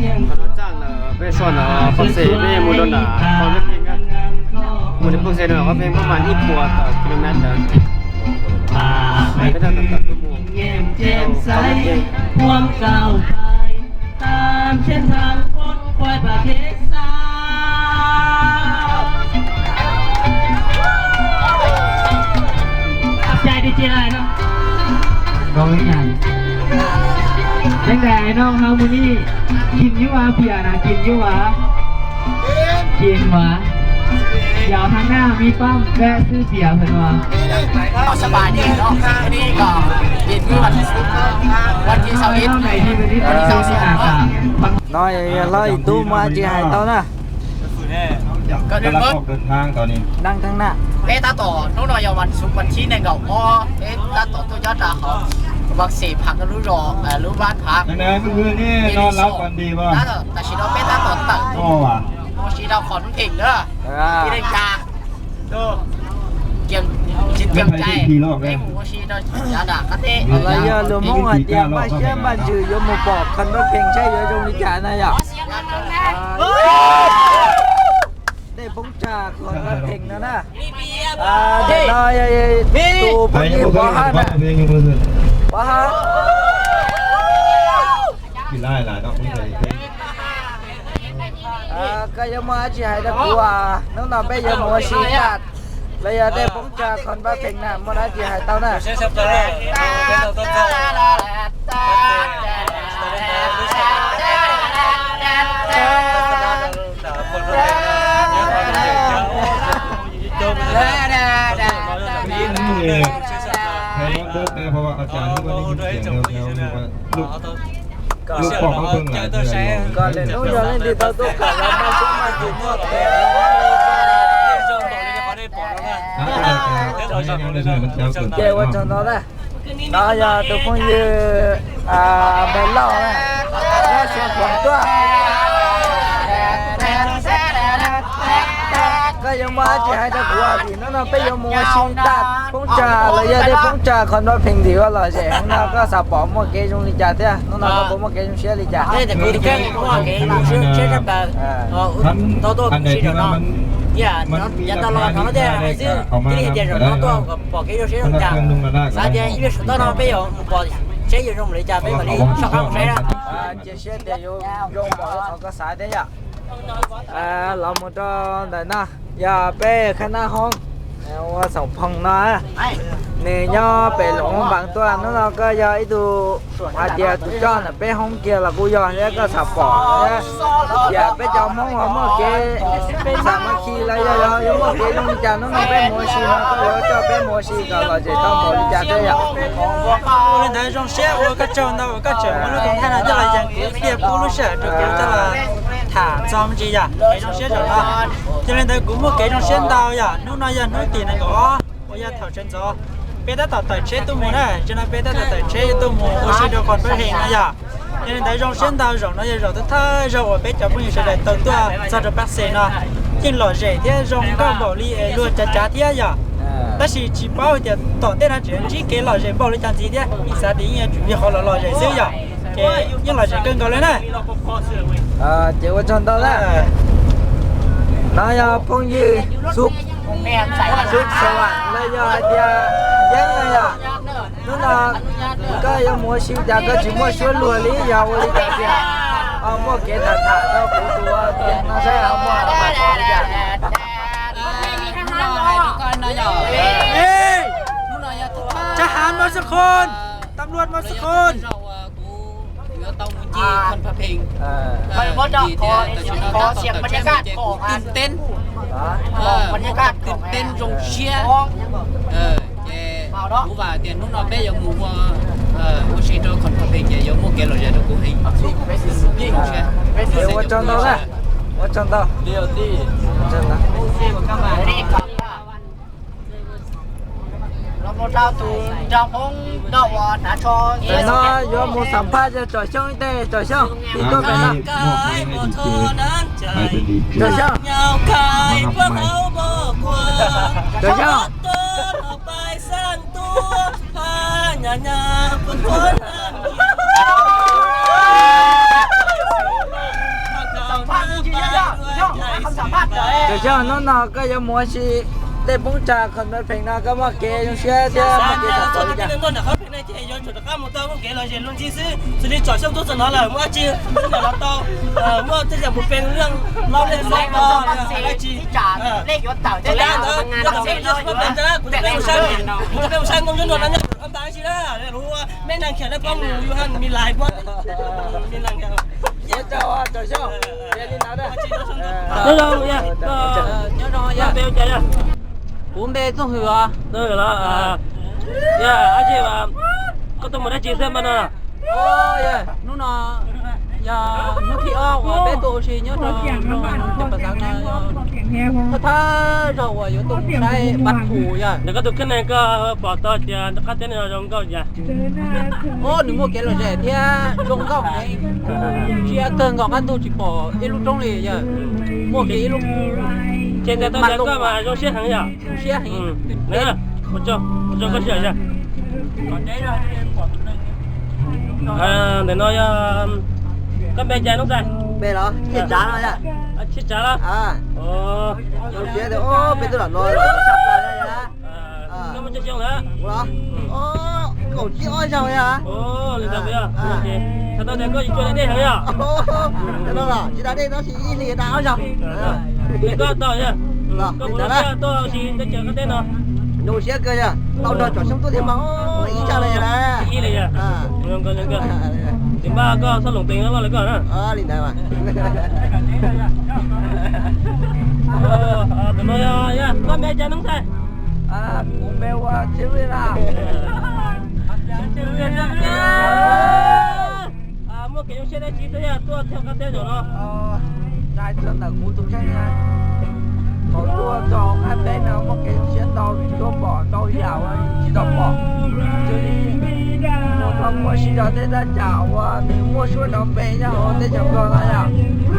Txaj ntawm peb soj ntawm Paj Xes peb mus rau ntawm Paj Xes, mus rau Paj Xes no Paj Xes muaj mas ib puas tawm kilomev ntawd. Cai di ci lawm no. Koj ib nyuag, teeb daim no ha mus ni, kim yuj as piam na, kim yuj as, kim mas, yog thaj naj mi pab kab xwb piam hwm no. No yog hlob ib tug mas tsis hais tau na. Neeg thaj naj. Peb tab tom hnub no yog vas xuv vas thib nees nkaum ob, peb tab tom tuaj nyob rau hauv Paj Xes Phav lub zos, lub vaj Phav. Tam sim no peb tab tom tawm mus ua si rau qhov Paj Pheej na. Tsis tau cai, peb mus ua si rau yav nram qab teb. Los yog lus Hmoob hais tias npaj siab npaj ntsws yuav mus pom qhov Paj Pheej saib yuav zoo li cas na yom. Dej Poob Tsag qhov Paj Pheej no na. Tus phooj ywg Pov Hab na. Pov Hab. Koj yuav muaj dab tsi hais rau kuv? Hnub no peb yuav mus ua si tag los yog dej Poob Tsag qhov Paj Pheej na, muaj dab tsi hais tau na? Hais lus Nplog ne,เพราะว่าอาจารย์ที่ว่าได้ยินเสียงแววๆอยู่ว่าลูก ลูกปอบเขาเบิ่งหลายเทื่ออยู่ Koj lwm hnub yog leej twg tau tuaj kawm los npaj siab npaj ntsws muaj phem. Ces ua tsaug ntau na. No yog tus phooj ywg Npawg Lauj na, nyob Xeev Khuam tuaj. Koj yuav muaj dab tsi hais rau kuv? Vim hnub no peb yuav mus ua si tag Poob Tsag los yog dej Poob Tsag qhov Paj Pheej ntim ua lom zem heev no, koj xav pom muaj kev zoo li cas thiab? Hnub no koj puas muaj kev zoo siab li cas? Yav tag los no tias hais xwb, thiaj li tias zaum no tuaj pom kev zoo siab zoo cas. Xav tias ib pliag saum toj no peb yuav mus pom seb yuav zoo li cas, peb mam li soj qab mus saib na. Cia siab tias yuav zoo npaum li qhov koj xav thiab yom. Los mus rau ntawm no, yog peb khab nab hoob ua xoom phoom no, nws nyob pem Luam Moos Npaas tuaj. Hnub no koj yog ib tug hais tias tus coj ntawm peb hoob kiag los kuj yog thiab, koj xav pom thiab. Yam peb cov Hmoob uas muaj kev xam mas khi los yog yuav muaj kev zoo li cas, hnub no peb mus ua si no koj yuav coj peb mus ua si kom lom zem tau npaum li cas thiab yom? Ua li ntawd zoo siab ua koj tsaug ntau uas koj tseem muab lub koom thaij no coj los yees kuv ib pliag pub lub sij hawm rau kuv coj los tham txog me ntsis yom, kev zoo siab zaum no. Yog li ntawd kuv muaj kev zoo siab ntau yom, hnub no yog hnub tim nees nkaum ob uas yog thaum sawv ntxov peb tab tom tawm tsheb tuaj mus na, tsis no peb tab tom tawm tsheb tuaj mus ua si rau qhov Paj Pheej no yom. Yog li ntawd zoo siab ntau, zaum no yog zaum thawj thawj zaug uas peb cov phooj ywg sawv daws tau tuaj txog rau Paj Xes no, yeej lom zem thiab zoo nkauj npaum li luag cav cav thiab yom. Tab sis tsis paub hais tias tom ntej no tseem ntsib kev lom zem npaum li cas ntxiv thiab, yeej xav tias yeej yuav tsum yog qhov lom lom zem xwb yom. Ces yeej lom zem kawg nkaus li na. Ces ua tsaug ntau na. No yog phooj ywg Xub, Xub Xav Vam los yog hais tias Yeeb no yom. Hnub no koj yuav mus ua si cas koj tsis muaj suab luag li, yog ua li cas tiag? Muaj kev tham tham rau kuv tus tias no saib ho muaj tham tham li cas. Hnub no hais rau koj no yog, hnub no yog thaj hav Mos Xas Khon, tam luaj Mos Xas Khon. Kuv yuav tau mus ncig Khon Pha Pheej, vim tias tam sim no tab tom tawm tsheb mus ces kuv tij teeb, kuv tij teeb zoo siab. Ces kuv vam tias hnub no peb yuav mus ua, ua si rau Khon Pha Pheej ces yuav muaj kev lom zem rau kuv heev. Ua tsaug ntau na, ua tsaug ntau. Ntawm no yuav mus xam phaj yog Tsom Xyooj ib teg, Tsom Xyooj, ib tuaj pem no. Tsom Xyooj. Tsom Xyooj. Yog hnub no koj yuav mus ua si, tej poob tsag qhov pheem no koj muaj kev zoo siab thiab muaj kev xav pom li cas? Xwb li tsom xyoob tuaj txog no lawm, muaj dab tsi los tau, muaj tej yam mus pe laj laub laj xov dab tsi. Ntawd kuv peb mus saib, kuv peb mus saib Nkauj Ntsuab Nraug no nyob rau Phab Npas dab tsi na, lawv ua me neeg khiav lawv pab mus yuav hab mi lais puab. Nyob zoo, nyob zoo, kuv npe Txooj Hwm os. Txooj Hwm los? Yog, ab tsi, koj tuaj mus dab tsi xwb npaj no? Hnub no yog hnub thib ob uas peb tuaj ua si nyob rau nroog Cov Pas Xav no, thawj thawj zaug uas yuav tuaj mus saib Npab Phu yog. Ntawm koj tus kheej neeg koj pom tau tias qab teb no zoo nkauj cas? Nws muaj kev lom zem thiab zoo nkauj heev, ntsia kawg nkaus qab ntuj tsis pom ib lub roob li yog. Muaj kev ib lub, ces tau tias koj mas zoo siab heev yog. Zoo siab heev. Ua tsaug koj sij hawm yog. Ntawm no yog koj npe cas noob tais? Npe los Tshij Tsav no. Tshij Tsav los? Zoo siab peb tuaj los no. Koj muaj tsawg xyoo lawm? Kaum tsib ob zaug yog. Li ntawd yog. Txhais tau tias koj yuav tsis da dej heev yog. Tsis da dej tab sis ib hlis da ob zaug. Koj puas zoo siab tuaj ua si teb chaws qab teb no? Zoo siab kawg yog, tau nrog tsom xyoob tuaj thiab mas ib txhia li yog. Ib li yog. Tsis npaj koj txhob loos tees loj loj li koj na. Li ntawd. Tus no yog koj npe cas noob tais? Kuv npe ua Txhiaj Vij na. Muaj kev zoo siab dab tsi thiaj tuaj thawj qab teb zaum no? Hais txog ntawm kuv tus kheej na, thaum tuaj txog qab teb no muaj kev zoo siab ntau vim tuaj pom ntau yam uas tsis tau pom. Xws li mus tau muaj sij hawm tej thaj tsam uas nws muaj suab nrov npe nyob hauv teb chaws Nplog no yom.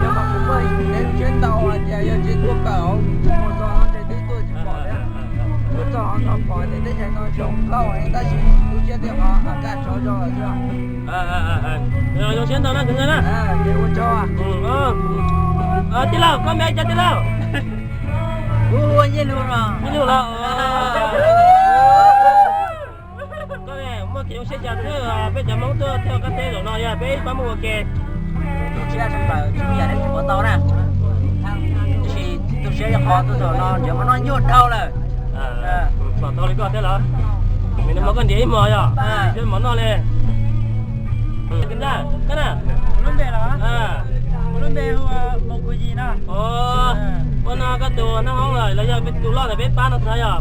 Yog mas kuv muaj kev zoo siab ntau hais tias yog tsis tuaj kawm hauv mus txog no ces twb tuaj tsis pom thiab. Tuaj txog no pom tias teb chaws no zoo nkauj heev tab sis tu siab tias qhov kaj tsov zog lawm xwb. Zoo siab ntau na kwv Nkaj na. Ua tsaug. Tij laug, koj npe cas tij laug? Kuv hu ua Nyiaj Lug los. Nyiaj Lug los. Koj muaj kev zoo siab cas xwb peb cov Hmoob tuaj thawj qab teb zaum no yog peb pab muaj ua ke? Tu siab tshaj plaws tsis muaj yam dab tsi pom tau na. Tab sis tu siab yog qhov tuaj zaum no nrhiav mov noj nyuaj dhau lawm. Pom tau li koj thiab los? Nws muab koj nrhiav ib hmos yog siab mov noj li. Koj na? Kuv lub npe los? Kuv lub npe hu ua Mus Kuv Yis no. Ua no koj tus nab hoob lawm los yog peb tus loj ntawm peb pab no txog yog?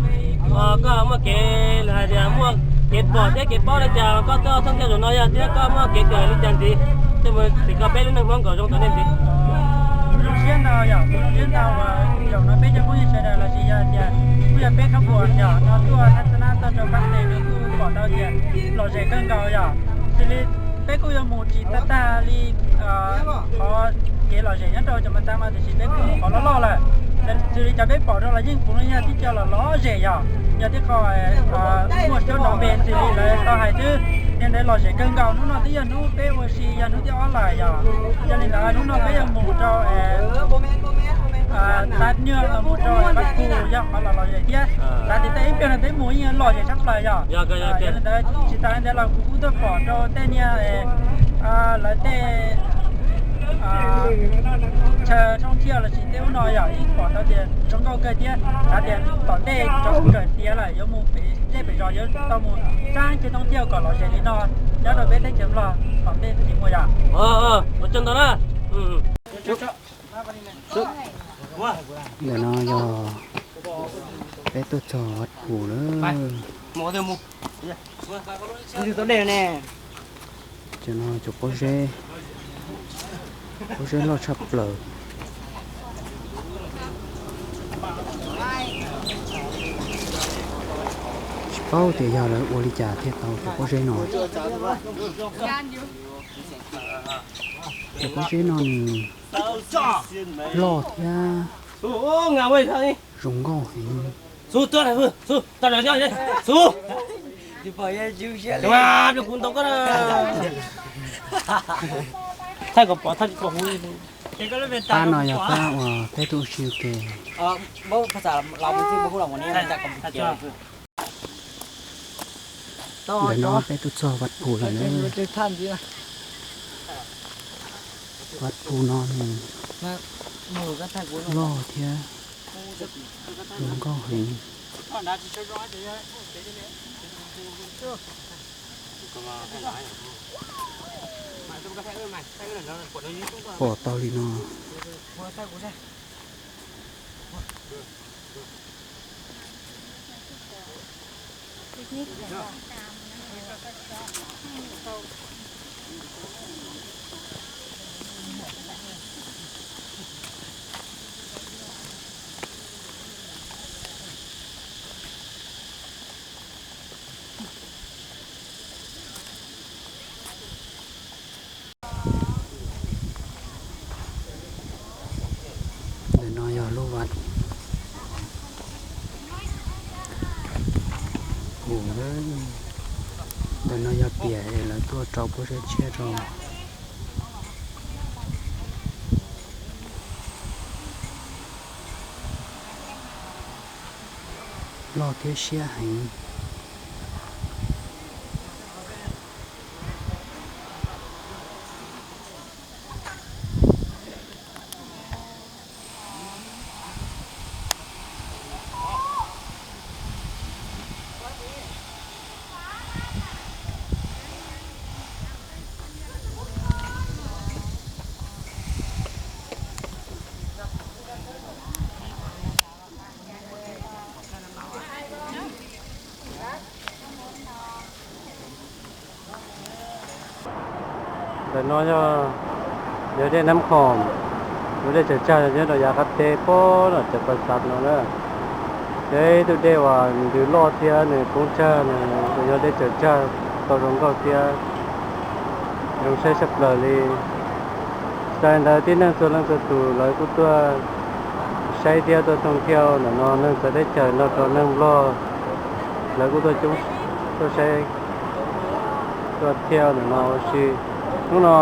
Koj muaj kev hais tias muaj kev pom thiab kev paub li cas koj tuaj thoob thiaj zaum no yog thiab koj muaj kev kawm li cas ntxiv thiaj mus tim koj peb lub neej Hmoob kom zoo tom ntej ntxiv? Kuv zoo siab ntau yog, kuv zoo siab ntau uas zaum no peb cov phooj ywg sawv daws los sis yog tias kuj yog peb khab puas yog no tuaj thab xab nab tuaj rau pab tes no kuj pom tau tias lom zem kawg nkaus yog. Xws li peb kuj yuav mus tsis tag tag li qhov kev lom zem nyob rau cov mas tas mas tiam sis peb kuj mus qhov loj loj lawm. Xws li cov peb pom rau los yeej puv no yog tib co los lom zem yog, yog tib qho muaj suab nrov npe xws li lawv tau hais xwb. Yog ntawd lom zem kawg nkaus, hnub no twb yog hnub peb ua si yog hnub thib ob lawm yog. Yog li ntawd hnub no peb yuav mus rau Thav Nyuag los mus rau Pab Khu yog qhov los lom zem thiab. Xav tias tej ib pliag no peb mus yeej lom zem tshaj plaws yog. Yog li ntawd tsis tas li ntawd los kuv kuj tuaj pom rau tej niag lawv tej chaw thoob thiaj los sis tej ub no yog yeej pom tau tias zoo nkauj kawg thiab. Xav tias tom ntej cov kawm tiav lawm yuav mus pem zej pem zos yuav tau mus saib chaw thoob thiaj kom lom zem li no nyob rau peb teb chaws Nplog tom ntej ntxiv mus yog. Ua tsaug ntau na. Ntawm no yog peb tuaj txog Vaj Phu lawm. Cov no cov pob zeb, pob zeb loj tshaj plaws. Tsis paub tias yog lawv ua li cas thiaj tau cov pob zeb no. Cov pob zeb no nws loj thiab zoo nkauj heev. Thaij kom pom thaij tsis pom kuv. Pab no yog pab uas peb tuaj ua si ua ke. Ntawm no peb tuaj txog Vaj Phu lawm na. Vaj Phu no nws loj thiab zoo nkauj heev. Pom tau li no. Ntawm no yog lub Vaj Phu. Ntawm no yog tiam es lawv tuaj rau pub siab tshiab rau. Loj thiab siab heev. Ntawm no yog, yog dej Nab Khoom, yog dej tsaws tsag nyob rau yav qab teb pem no, Cas Pas Xas no na. Yog ib tug dej uas ntws loj thiab nws poob tsag, nws yog dej tsaws tsag tau zoo nkauj thiab zoo saib tshaj plaws li. Txawm ntawd tib neeg txhua leej txhua tus lawv kuj tuaj saib thiab tuaj thooj thiab ntawm no, neeg txawv teb chaws nrog rau neeg Nplog lawv kuj tuaj coob, tuaj saib, tuaj thiab ntawm no ua si. Hnub no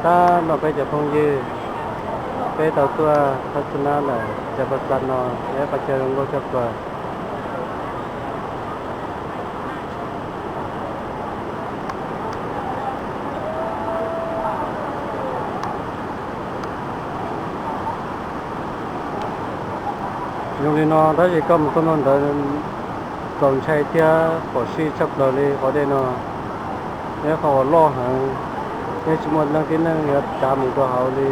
tab nrog peb cov phooj ywg, peb tau tuaj thab xub nab ntawm Cas Pas Xas no, peb pais caw zoo nkauj tshaj plaws. Zoo li no tab sis koj mus txog ntua ntawd txaus ntshai thiab phom sij tshaj plaws li qhov dej no. Nyob qhov uas loj heev, yeej tsis muaj leej tib neeg yuav tsav mus rau hauv li.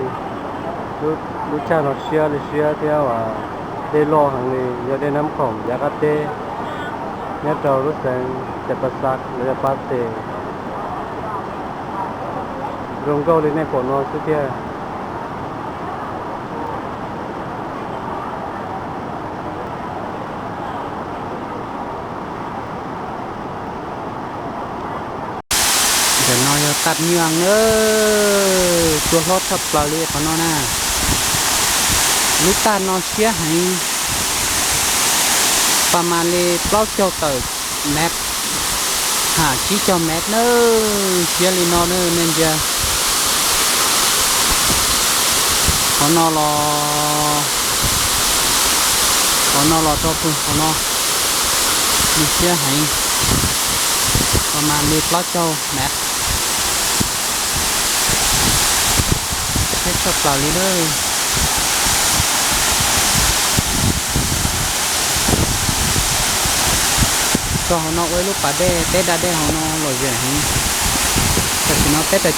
Lub tshaj no siab li siab thiab uas dej loj heev li, yog dej Nab Khoom yav qab teb nyob rau lub xeev Cas Pas Xas los yog Pas Xes. Zoo nkauj li nej pom no xwb tiag. Ntawm no yog Tap Nyuaj na, tua hlob tshaj plaws li qhov no na. Lub tag no siab heev, pas mas li plaub caug tawm mev, ham tsib caug mev na, siab li no na nej ntsia. Qhov no los, qhov no los rau pug qhov no, nws siab heev, pas mas li plaub caug mev. Siab tshaj plaws li na. Txog hauv no ua ib lub pas dej, peb da dej hauv no lom zem heev. Tam sim no peb rais